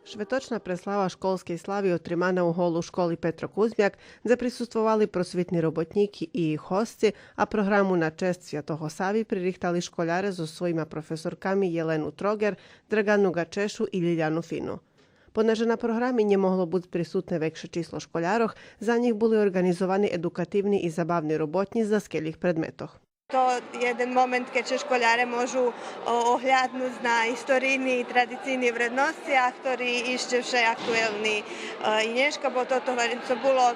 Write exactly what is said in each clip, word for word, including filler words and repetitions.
Шветочна преслава школскей слави отримана у голу школи „Петро Кузмяк“, дзе присуствовали просвитни роботнїки и їх госци, а програму на чесц Святого Сави пририхтали школяре зоз своїма професорками Єлену Трогер, Драгану Гачешу и Лїляну Фину. Понеже на програми нє могло буц присутне векше число школярох, за нїх були орґанизовани едукативни и забавни роботнї з даскелїх предметох. То єден момент кед ше школяре можу о-, огляднуц на историйни и традицийни вредносци, а хтори ище вше актуелни, е, и нєшка, бо тото, гварим, цо було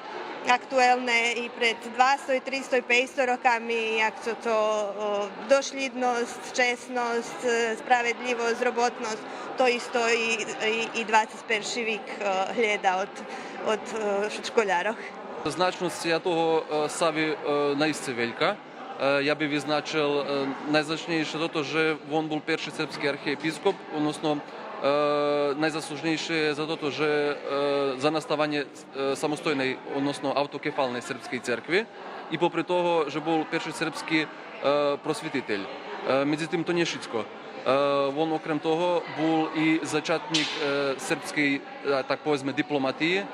актуелне и пред двасто, и тристо, и пейсто роками, як цо то, о, дошлїдносц, чесносц, е, справедлївосц, роботносц, то исто и, и, и двацец перши вик, е, глєда од, од, е, школярох. Значносц Святого, е, Сави, е, наисце велька. Е, я би визначел, е, найзначнєйше тото же вон бул перши сербски архиєпископ, односно, е, найзаслужнєйше за тото же, е, за наставанє, е, самостойней, односно автокефалней сербскей церкви и попри того же бул перши сербски, е, просвититель. Е, медзитим, то нє шицко. Е, вон, окрем того, бул и зачатнїк, е, сербскей, е, так поведзме, дипломатиї,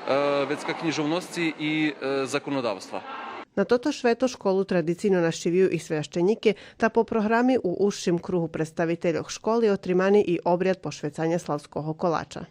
е, вецка кнїжовносци и, е, законодавства. На тото швето школу традицийно нащивюю и священїки, та по програми у ужшим кругу представительох школи отримани и обряд пошвецаня славского колача.